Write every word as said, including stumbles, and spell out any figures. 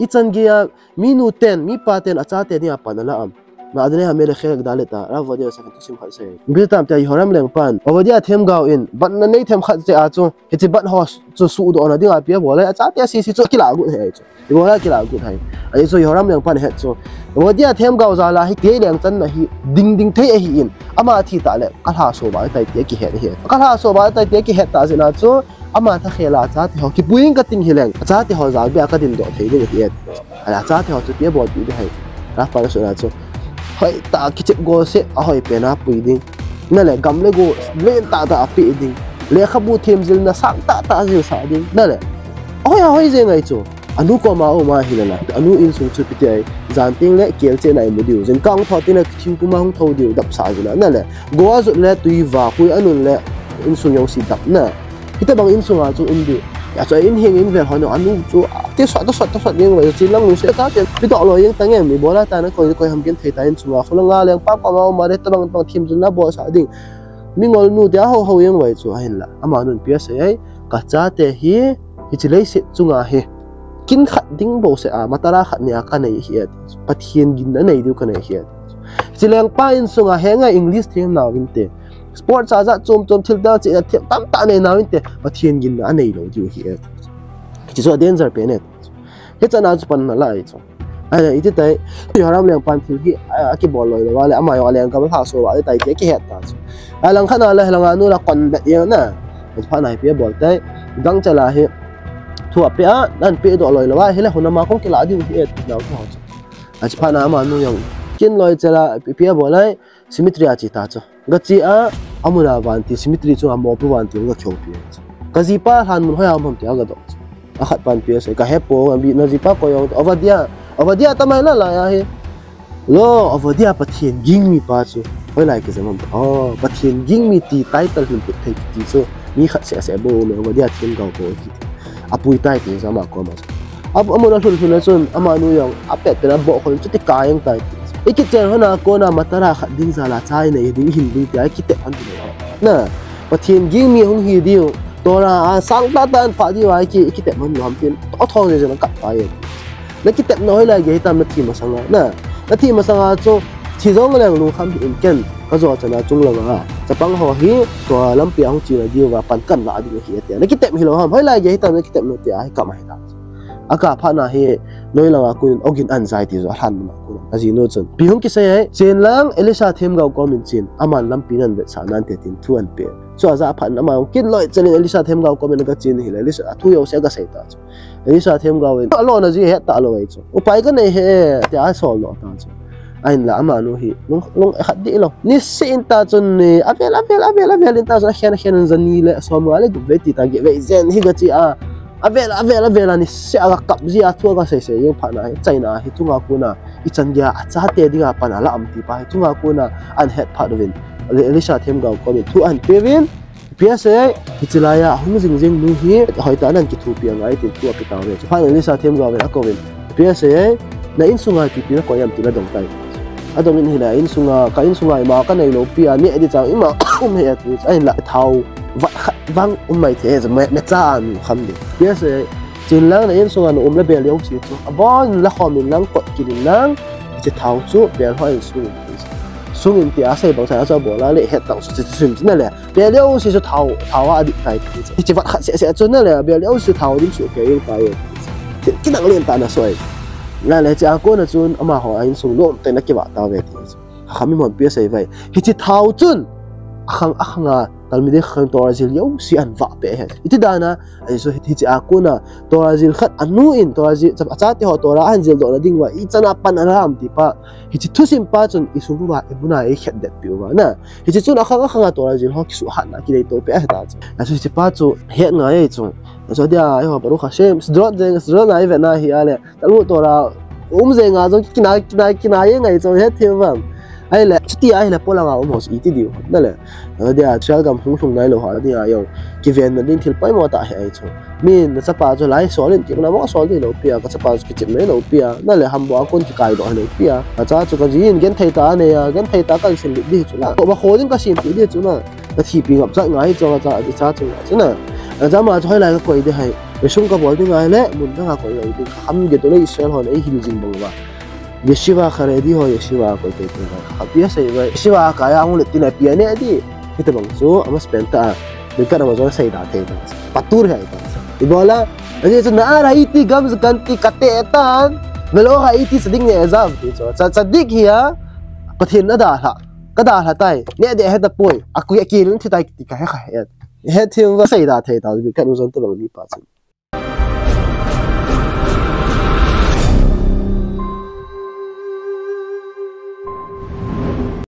Chan geiya, mi nu ten, mi pa ten, achate dinga pan ala am. Na adine ha mele khek da le ta, ra vo dia sa kan tu sim khat sei. Bi tam te Jehoram lengpan, Obadia themgao in, ban na nei them khat che a chu, hichi ban ho chu sudoh na dinga pia bol le, achate sisi chu kila gu he chu. Ibola kila gu hai. Ahi chu Jehoram lengpan he chu. Obadia themgao jal a hi, tei leng chan na hi, ding ding thei ahi in. Ama thi ta le, ka lha so ba tai te kihet hi. Ka lha so ba tai te kihet ta jin a chu, ama tha khela achate ho, kipui in ka ting hi leng, achate ho jal bia ka din doh thei ding hi. Ala achate ho chu pia bol pi de hai. Ra pa su na chu. Hoi ta kichep go se, a hoi pe na pui ding. Na le gam le go, len ta ta a pi ding. Le kha bu them jil na sang ta ta jil sa ding. Na le. Hoi a hoi je ngai chu. Anu koma uma hi le la. Anu insung chu pi te ai. Jan ting le kel che na i mu diu. Jin kang tho tin le thingpum a hung tho diu dap sa jil na. Na le. Go a jut le tui va, hui anun le insung jong si dap na. Hitabang insung a chu um di. Ya chu in hing in vel hon anu chu, a, ti sot, ta sot, ta sot ding vai, chi lang nu se ta te, pi to lo yang tang em, ibola ta na koi, koi ham kin thei ta insung a, khula nga leng pa pa ma ma de tabang bang thim jun na bo sa ding. Mi ngol nu te a ho ho yang vai chu, ahin la. Ama nun pia se ai, ka chate hi, hichi leiset chunga hi. Kin khat ding bo se a, matara khat ni a ka nei hi et. Pathian gin na nei diu ka nei hi et. Chi leng pa insung a, he nga English them na vin te. Sport cha ja chom chom thil ta chi na them tam ta nei na vin te. Pathian gin na nei lo diu hi et. Chi chu a danger pen et. He chana chu pan na lai chu. Ai, iti tai, Jehoram lengpan thil hi, a, a kibol loi lo va le, ama jong a leng ka ma pha so va le tai te kihet ta chu. A lang khat na le, lang a nu la kon bet yang na. Pha na hi pia bol tai, gang cha la hi, thu a pia, nan pia doh loi lo va, hi le hun ama kong kila diu hi et, na thu ho chu. A chi pha na ama nu jong, kin loi cha la, pi-, pia bol lai, cemetery a chi ta chu. Ga chi a, amun a vantil, cemetery chunga mopu vantil ga kyo pi. Ka jipa lhan mun hoi a um ham tia ga doh. A khat pan pia se, ka he po, a bi na jipa ko jong, Obadia, Obadia ta mai la la ya he. Lo, Obadia Pathian ging mi pa chu. Hoi lai ki jam ham. Oh, Pathian ging mi ti title hin put thei ti chu. Mi khat se se bo me Obadia themgao ko ki. A pui tai ti jam a ko ma. A, amun a lhun lhun a chun, ama nu jong, a pet pet a bo khol chu ti ka jeng tai ti. I kichen hon a kona matara khat ding jal a chai nei ding hin ding ti a kitep hon ti lo. Na, Pathian ging mi hung hi diu. Torah a sang ta ta an pha diu a ki, kitep hon lo ham tin. To thong je je na kap ta ye. Na kitep na hoi lai ge tam na thi masang a. Na, na thi masang a chu thi jong leng lungkham hi in ken. Ka jo chana chung lang a. Chapang ho hi, tua lampi a hung chi na diu va pan kan la ding hi tia. Na kitep hi lo ham, hoi lai ge tam na kitep na tia, hi kam hi ta. A ka pha na hi, noi lang a kun, ogin an jai ti jo, hlan na kun. A ji nu chun. Pi hung kisei ai, chen lang, Elisha themgao ko min chin, aman lampi nan vet sa nan te tin thu an pe. Chu a ja pha na ma hung kin loi chalin Elisha themgao ko min ka chin hi le, Elisha a thu jo se ka sei ta chu. Elisha themgao in, a lo na ji het ta lo ai chu. Upai ka nei he, tia a sol lo ta chu. Ahin la ama nu hi, lung, lung e khat di lo. Ni se in ta chun ni, a vel, a vel, a vel, a vel in ta chun, a khen, a khen in jani le, som nga le, gup ve ti ta ge ve zen hi ga chi a. A vel, a vel, a vel a ni se a ga kap ji a thu a ga sei sei jeng pha na hi, China hi chunga kuna, i chan geiya, a chate dinga pan a la am ti pa hi, chunga kuna, an het phat uvin. Eli-, Elisha themgao ko min thu an pe vin, Pia se, hichi lai a, hung jing jing nu hi, hoi ta nan kithupi a ngai tin thu a pe ta ve. Chu phat Elisha themgao in a ko in. Pia se, na insunga pi pi na ko yam ti na dong tai. A dong in hi la insunga, ka insunga ima ka nei lo pi a, ne di chang ima um he a ti. Ahin la thau, vat khat vang um mai the, me, me cha an kham di. Pia se, chen lang na insunga na um la bel yong si chu. A bon la khom in lang kot kin in lang, hichi thau chu bel ho in sung in. Sung in ti a sei bang sa a chu bol a le het tang su chi sim chi na le. Bel leo si chu thau, thau a dik tai ti chu. Hichi vat khat se se chu na le, bel leo si thau dim su ke in tai. Ki, kinang len ta na soi. Na le chi a ko na chun ama ho a insung lom te na ki va ta ve ti chu. Kha mi mon pia sei vai. Hichi thau chun. A khang, a khang a, Talmidei Chachamim Torah zil leo si an va pe he. Iti dana, ai so hichi a ko na, Torah zil khat a nu in, Torah zil, a chate ho Torah an zil doh na ding va, i chan a pan a lam ti pa. Hichi thusim pa chun i sung va, i muna i khet det pi u va na. Hichi chun a khang a khang a Torah zil ho kisu hat na ki dei to pe a he ta chu. A chu hichi pa chu het ngai chu. A chu dia ai ho Baruch Hashem, Sderot jeng, Sderot na i ve na hi a le. Talmud Torah um jeng a jong kina, kina, kina ye ngai chu het thim vam. Ai le, chuti a hi le polang a um ho i ti diu. Na le. A dia, Israel gam hung hung nai lo ha dia yo. Ki ven na ding thil pai mo ta he ai chu. Min, na chapa chu lai sol in, ki na mo sol di lo pia, ka chapa chu ki chim nei lo pia, na le ham bo a kun ki kai do lo pia. Ka cha chu ka ji in gen thei ta ne ya, gen thei ta kan sin di chu na. Ko ba kho ding ka sin di chu na. Ka thi pi ngap cha ngai chu ka cha, di cha chu na. Chu na. A cha ma chu hoi lai ka koi di hai. Insung kabol ding ahile, mun dang a koi lou ding. Kham gei tole Israel hon eihil jing bang uva. Yeshiva Haredi ho, yeshiva koi kei kei. Khapi asei uva. Yeshiva kaiya hung le tin a pi ane di. Hiti bang chu, ama spend ta a. Dikkat ama jong seida thei ta. Patur hai ta. Ibola, ajeh chu na'ar ha'iti gamzukanti kate tan. Velo ha'iti tzadik ne ezav ti chu. Tza-, tzadik hi a, Pathen in adalha. Kadalha tai. Neh deh heta poi. Akui akil in thi tai ti kahe kha het. Hethem uva seida thei ta. Dikkat u jong tobang mi pa chu.